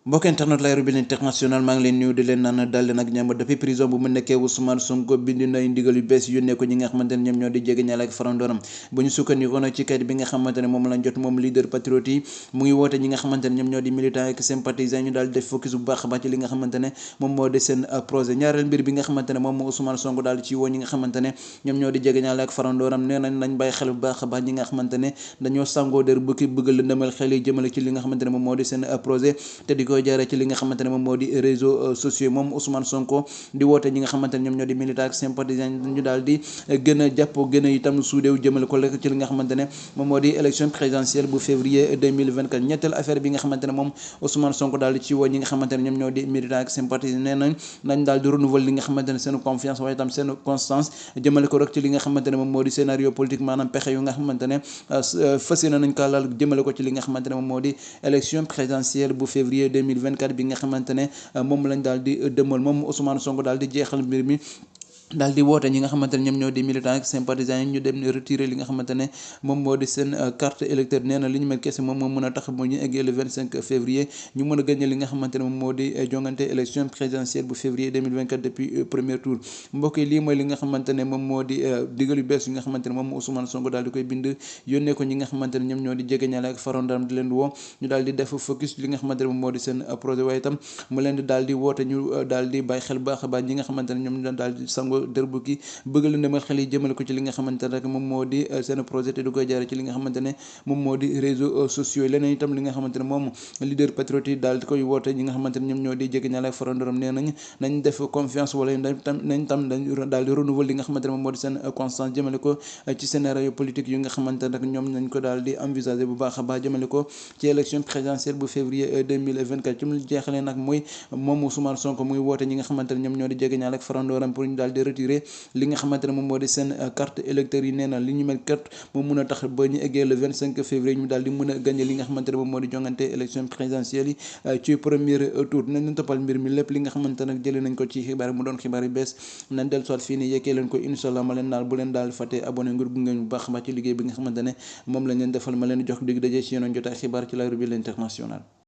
mbokk internet Laye Roby International maa ngi leen nuyu di leen naan dal leen ak ñàmm depuis prison bu mu nekkee Ousmane Sonko bind na ay ndigal yu bees yónnee ko ñi nga xamante ne ñoom ñoo di jege ñaale ak farandooram bu ñu sukkandikoo nag ci kayit bi nga xamante ne moom lañ jot moom leader patriote yi mu ngi woote ñi nga xamante ne ñoom ñoo di militant ak sympathisant ñu daal def focus bu baax a baax ci li nga xamante ne moom moo di seen projet ñaareel mbir bi nga xamante ne moom moo Ousmane Sonko daal ci woo ñi nga xamante ne ñoom ñoo di jege ñaale ak farandooram nee nañ nañ bàyyi xel bu baax a baax ñi nga xamante ne dañoo sàngoo der bukki bëgg lëndëmal xel yi jëmale ci li nga xamante ne moom moo di seen projet te di koy jaaree ci li nga xamante ne moom moo di réseaux sociaux moom Ousmane Sonko di woote ñi nga xamante ne ñoom ñoo di militant ak sympathisant ñu daal di gën a jàpp gën a itam suudeew jëmale ko lekk ci li nga xamante ne moom moo di élection présidentielle bu février 2024 ñetteel affaire bi nga xamante ne moom Ousmane Sonko daal di ci woo ñi nga xamante ne ñoom ñoo di militant ak sympathisant nee nañ daal di renouveler li nga xamante ne seen confiance waaye itam seen constance jëmale ko rek ci li nga xamante ne moom moo di scénario politique maanaam pexe yu nga xamante ne fas yéene nañ ko laal jëmale ko ci li nga xamante ne moom moo di élection présidentielle bu février 2024 bi nga xamante ne moom lañ daal di dëmal moom Ousmane Sonko daal di jeexal mbir mi daal di woote ñi nga xamante ne ñoom ñoo di militants ak sympathisants yi ñu dem retirer li nga xamante ne moom moo di seen carte électeur nee na li ñu mel kese moom moo mën a tax moo ñu eggee le 25 février ñu mën a gagné li nga xamante ne moom moo di jongante élection présidentielle bu février 2024 depuis premier tour mbokk yi lii mooy li nga xamante ne moom moo di digal yu bees yi nga xamante ne moom Ousmane Sonko daal di koy bind yónnee ko ñi nga xamante ne ñoom ñoo di jegeñaale ak farandam di leen woo ñu daal di def focus li nga xamante ne moom moo di seen projet waaye itam mu leen di daal di woote ñu daal di bàyyi xel baax a baax ñi nga xamante ne ñoom daal di sango dërbu ki bëgg la demal xel yi jëmale ko ci li nga xamante ne rek moom moo di seen projet te du koy jaare ci li nga xamante ne moom moo di réseaux sociaux yi leneen itam li nga xamante ne moom leader patriote yi daal di koy woote ñi nga xamante ne ñoom ñoo di jege ñaale ak farandoram nee nañ def confiance wala nañ tam daal di renouveler li nga xamante ne moom moo di seen constance jëmale ko ci scénario politique yu nga xamante ne rek ñoom nañ ko daal di envisager bu baax a baax jëmale ko ci élection présidentielle bu février 2024 ci mu jeexalee nag mooy moom Ousmane Sonko muy woote ñi nga xamante ne ñoom ñoo di jege ñaale ak farandoram pour ñu daal di retirer li nga xamante ne moom moo di seen carte électeur yi nee na li ñu mel carte moom mun a tax ba ñu eggee le 25 février ñu daal di mën a gagné li nga xamante ne moom moo di jongante élection présidentielle yi ci premier tour nañ leen toppal mbir mi lépp li nga xamante ne jëlee nañ ko ci xibaar mu doon xibaar yu bees nañ del soit fii nii yekkee leen ko inshallah ma leen daal bu leen daal fàtte abonné ngir gunge bu baax ba ci liggéey bi nga xamante ne moom lañ leen defal ma leen jox dig daje ci yeneen jotaay xibaar ci Laye Roby International